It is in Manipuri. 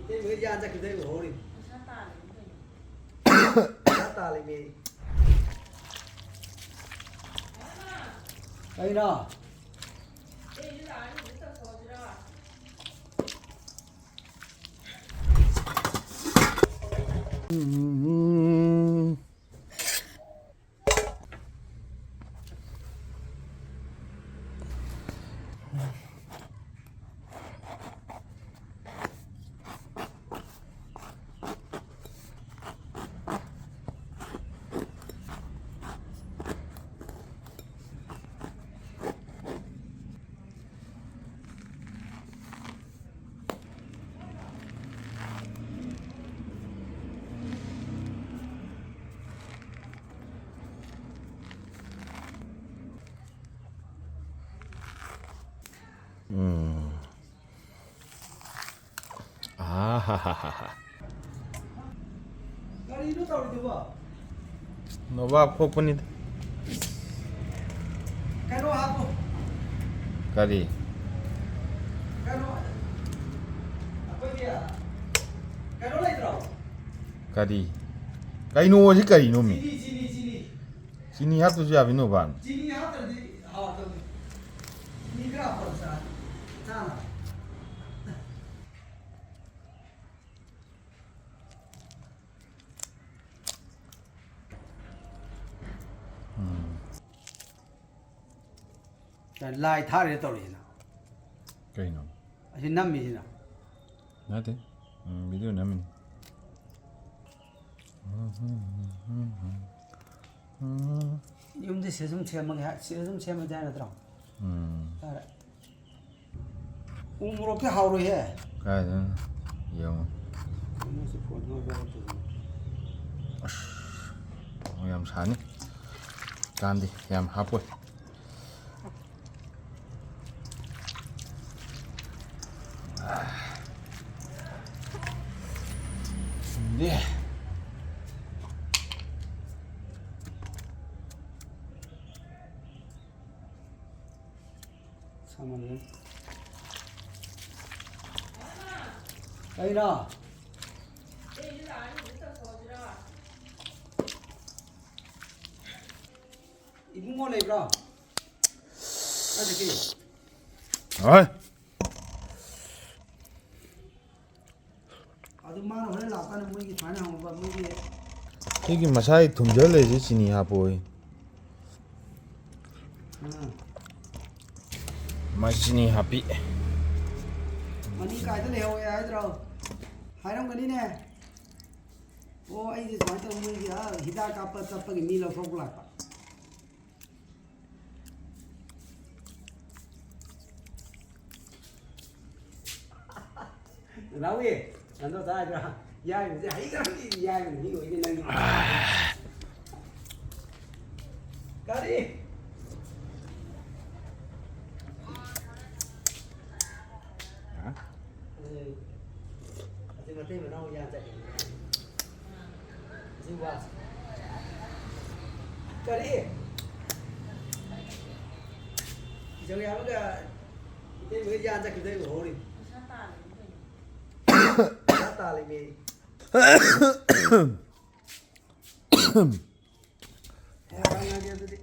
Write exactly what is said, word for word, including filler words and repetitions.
ꯏꯇꯩꯃꯒꯤ ꯌꯥꯟ ꯆꯠꯈꯤꯕꯗꯩ ꯎꯍꯧꯔꯤ꯫ ꯄꯩꯁꯥ ꯇꯥꯜꯂꯤꯃꯤ꯫ ꯀꯩꯅꯣ? ꯎꯝ꯫ ꯑꯥ ꯍꯥ ꯍꯥ ꯍꯥ ꯍꯥ꯫ ꯀꯔꯤꯅꯣ ꯇꯧꯔꯤꯗꯨꯕꯣ? ꯅꯣꯕꯥꯞ ꯈꯣꯛꯄꯅꯤꯗ꯫ ꯀꯩꯅꯣ ꯍꯥꯞꯄꯣ꯫ ꯀꯔꯤ? ꯀꯩꯅꯣ, ꯑꯩꯈꯣꯏꯒꯤ, ꯀꯩꯅꯣ ꯂꯩꯇ꯭ꯔꯣ? ꯀꯔꯤ? ꯀꯩꯅꯣ ꯑꯁꯤ ꯀꯔꯤꯅꯣꯃꯤ? ꯆꯤꯅꯤ, ꯆꯤꯅꯤ, ꯆꯤꯅꯤ꯫ ꯆꯤꯅꯤ ꯍꯥꯞꯇ꯭ꯔꯁꯨ ꯌꯥꯕꯤ ꯅꯣꯕꯥꯞ꯫ ꯆꯤꯅꯤ ꯍꯥꯞꯇ꯭ꯔꯗꯤ ꯍꯥꯎꯇꯕꯅꯤ꯫ ꯆꯤꯅꯤ ꯈꯔ ꯍꯥꯞꯄꯒ ꯆꯥ-, ꯆꯥꯅꯕ꯫ ꯎꯝ꯫ ꯂꯥꯏ ꯊꯥꯔꯤꯔ ꯇꯧꯔꯤꯁꯤꯅ? ꯀꯩꯅꯣ? ꯑꯁꯤ ꯅꯝꯃꯤꯁꯤꯅ? ꯅꯠꯇꯦ꯫ ꯎꯝ, video ꯅꯝꯃꯤꯅꯤ꯫ ꯌꯨꯝꯗ ꯁꯤꯗ ꯁꯨꯝ ꯁꯦꯝꯃꯒꯦ ꯍꯥꯏ, ꯁꯤꯗ ꯁꯨꯝ ꯁꯦꯝꯃꯒꯦ ꯍꯥꯏ ꯅꯠꯇ꯭ꯔꯣ? ꯎꯝ꯫ ꯐꯔꯦ꯫ ꯎ ꯃꯣꯔꯣꯛꯇꯤ ꯍꯥꯎꯔꯣꯏꯍꯦ꯫ ꯀꯥꯏꯗꯩꯅꯣ? ꯌꯦꯡꯉꯣ꯫ ꯀꯩꯅꯣꯁꯦ ꯐꯣꯟꯗ ꯑꯣꯏꯕ ꯌꯥꯔꯛꯇꯣꯏꯅꯦ꯫ ꯑꯁ, ꯌꯥꯝ ꯁꯥꯅꯤ꯫ ꯀꯥꯟꯗꯤ ꯌꯥꯝ ꯍꯥꯞꯄꯣꯏ꯫ ꯗꯦ꯫ ꯁꯥꯃꯟꯂꯦ꯫ ꯀꯩꯅꯣ? ꯏꯕꯨꯡꯉꯣ ꯂꯩꯕ꯭ꯔꯣ? ꯀꯥꯏ ꯆꯠꯈꯤ? ꯍꯣꯏ꯫ ꯑꯗꯨ ꯃꯥꯅ ꯍꯣꯔꯦꯟ ꯂꯥꯛꯀꯥꯟꯗ ꯃꯣꯏꯒꯤ ꯁꯨꯃꯥꯏꯅ ꯍꯪꯉꯨꯕ, ꯃꯣꯏꯒꯤ ꯁꯤꯒꯤ ꯃꯁꯥꯒꯤ ꯊꯨꯝꯖꯜ ꯂꯩꯁꯦ ꯆꯤꯅꯤ ꯍꯥꯞꯄꯣꯏ꯫ ꯎꯝ꯫ ꯃꯥ ꯆꯤꯅꯤ ꯍꯥꯞꯄꯤ꯫ ꯃꯅꯤ ꯀꯥꯏꯗ ꯂꯩꯍꯧꯋꯦ ꯍꯥꯏꯗ꯭ꯔꯣ? ꯍꯥꯏꯔꯝꯒꯅꯤꯅꯦ꯫ ꯑꯣ, ꯑꯩꯁꯦ ꯁꯨꯃꯥꯏꯅ ꯇꯧꯕ, ꯃꯣꯏꯒꯤ, ꯑꯥ, ꯍꯤꯗꯥꯛ ꯀꯥꯞꯄ ꯆꯠꯄꯒꯤ ꯃꯤ ꯂꯧꯊꯣꯛꯄ ꯂꯥꯛꯄ꯫ ꯅꯅꯥꯎꯒꯤ, ꯀꯩꯅꯣ ꯇꯧ ꯍꯥꯏꯗ꯭ꯔꯥ? ꯌꯥꯏꯕꯁꯦ ꯍꯩꯈ꯭ꯔꯕꯅꯤ, ꯌꯥꯏꯕꯅꯤ, ꯃꯤ ꯑꯣꯏꯗꯤ ꯅꯪ꯫ ꯀꯔꯤ? ꯍꯥ? ꯑꯦ, ꯑꯁꯤ ꯃꯇꯩ ꯃꯅꯥꯎ ꯌꯥ ꯆꯠꯈꯤꯕꯅꯦ꯫ ꯑꯁꯤ ꯋꯥ-, ꯀꯔꯤ? ꯏꯆꯧ ꯌꯥꯝꯃꯒ ꯏꯇꯩꯃꯒ ꯌꯥ ꯆꯠꯈꯤꯕꯗꯩ ꯎꯍꯧꯔꯤ꯫ ꯄꯩꯁꯥ ꯇꯥꯜꯂꯤꯃꯤ꯫ ꯍꯦ, ꯇꯥꯟꯅꯒꯦ ꯑꯗꯨꯗꯤ꯫